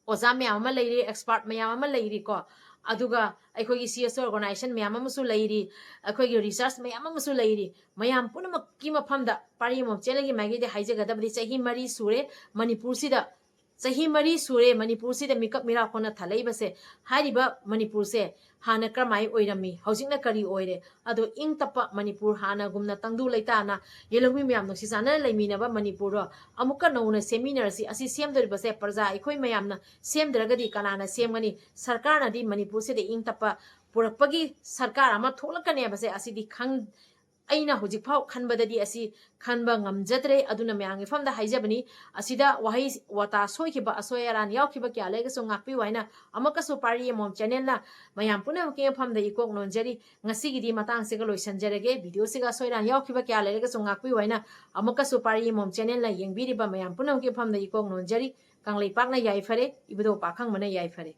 ꯑꯣꯖꯥ ꯃꯌꯥꯝ ꯑꯃ ꯂꯩꯔꯤ, expert ꯃꯌꯥꯝ ꯑꯃ ꯂꯩꯔꯤꯀꯣ꯫ ꯑꯗꯨꯒ ꯑꯩꯈꯣꯏꯒꯤ C S O organization ꯃꯌꯥꯝ ꯑꯃꯁꯨ ꯂꯩꯔꯤ, ꯑꯩꯈꯣꯏꯒꯤ research ꯃꯌꯥꯝ ꯑꯃꯁꯨ ꯂꯩꯔꯤ꯫ ꯃꯌꯥꯝ ꯄꯨꯝꯅꯃꯛꯀꯤ ꯃꯐꯝꯗ ꯄꯥꯔꯤ ꯑꯃꯣꯝ channelꯒꯤ ꯃꯥꯏꯀꯩꯗꯒꯤ ꯍꯥꯏꯖꯒꯗꯕꯗꯤ ꯆꯍꯤ ꯃꯔꯤ ꯁꯨꯔꯦ ꯃꯅꯤꯄꯨꯔꯁꯤꯗ, ꯆꯍꯤ ꯃꯔꯤ ꯁꯨꯔꯦ ꯃꯅꯤꯄꯨꯔꯁꯤꯗ ꯃꯤꯀꯞ ꯃꯤꯔꯥ ꯍꯣꯟꯅ ꯊꯜꯂꯛꯏꯕꯁꯦ꯫ ꯍꯥꯏꯔꯤꯕ ꯃꯅꯤꯄꯨꯔꯁꯦ ꯍꯥꯟꯅ ꯀꯔꯝꯍꯥꯏꯅ ꯑꯣꯏꯔꯝꯃꯤ, ꯍꯧꯖꯤꯛꯅ ꯀꯔꯤ ꯑꯣꯏꯔꯦ? ꯑꯗꯣ ꯏꯪ ꯇꯞꯄ ꯃꯅꯤꯄꯨꯔ, ꯍꯥꯟꯅꯒꯨꯝꯅ ꯇꯪꯗꯨ ꯂꯩꯇꯥꯅ ꯌꯦꯜꯍꯧꯃꯤ ꯃꯌꯥꯝ ꯅꯨꯡꯁꯤ ꯆꯥꯟꯅꯅ ꯂꯩꯃꯤꯟꯅꯕ ꯃꯅꯤꯄꯨꯔꯗꯣ ꯑꯃꯨꯛꯀ ꯅꯧꯅ ꯁꯦꯝꯃꯤꯟꯅꯔꯁꯤ꯫ ꯑꯁꯤ ꯁꯦꯝꯗꯣꯔꯤꯕꯁꯦ ꯄ꯭ꯔꯖꯥ ꯑꯩꯈꯣꯏ ꯃꯌꯥꯝꯅ ꯁꯦꯝꯗ꯭ꯔꯒꯗꯤ ꯀꯅꯥꯅ ꯁꯦꯝꯒꯅꯤ? ꯁꯔꯀꯥꯔꯅꯗꯤ ꯃꯅꯤꯄꯨꯔꯁꯤꯗ ꯏꯪ ꯇꯞꯄ ꯄꯨꯔꯛꯄꯒꯤ ꯁꯔꯀꯥꯔ ꯑꯃ ꯊꯣꯛꯂꯛꯀꯅꯦꯕꯁꯦ ꯑꯁꯤꯗꯤ ꯈꯪ-, ꯑꯩꯅ ꯍꯧꯖꯤꯛꯐꯥꯎ ꯈꯟꯕꯗꯗꯤ ꯑꯁꯤ ꯈꯟꯕ ꯉꯝꯖꯗ꯭ꯔꯦ꯫ ꯑꯗꯨꯅ ꯃꯌꯥꯝꯒꯤ ꯃꯐꯝꯗ ꯍꯥꯏꯖꯕꯅꯤ, ꯑꯁꯤꯗ ꯋꯥꯍꯩ ꯋꯥꯇꯥ ꯁꯣꯏꯈꯤꯕ, ꯑꯁꯣꯏ ꯑꯔꯥꯟ ꯌꯥꯎꯈꯤꯕ ꯀꯌꯥ ꯂꯩꯔꯒꯁꯨ ꯉꯥꯛꯄꯤꯌꯨ ꯍꯥꯏꯅ ꯑꯃꯨꯛꯀꯁꯨ ꯄꯥꯔꯤ ꯑꯃꯣꯝ channelꯅ ꯃꯌꯥꯝ ꯄꯨꯝꯅꯃꯛꯀꯤ ꯃꯐꯝꯗ ꯏꯀꯣꯛ ꯅꯣꯟꯖꯔꯤ꯫ ꯉꯁꯤꯒꯤꯗꯤ ꯃꯇꯥꯡꯁꯤꯒ ꯂꯣꯏꯁꯤꯟꯖꯔꯒꯦ꯫ Videoꯁꯤꯒ ꯑꯁꯣꯏ ꯑꯔꯥꯟ ꯌꯥꯎꯈꯤꯕ ꯀꯌꯥ ꯂꯩꯔꯒꯁꯨ ꯉꯥꯛꯄꯤꯌꯨ ꯍꯥꯏꯅ ꯑꯃꯨꯛꯀꯁꯨ ꯄꯥꯔꯤ ꯑꯃꯣꯝ channelꯅ ꯌꯦꯡꯕꯤꯔꯤꯕ ꯃꯌꯥꯝ ꯄꯨꯝꯅꯃꯛꯀꯤ ꯃꯐꯝꯗ ꯏꯀꯣꯛ ꯅꯣꯟꯖꯔꯤ꯫ ꯀꯪꯂꯩꯄꯥꯛꯅ ꯌꯥꯏꯐꯔꯦ, ꯏꯕꯨꯙꯧ ꯄꯥꯈꯪꯕꯅ ꯌꯥꯏꯐꯔꯦ꯫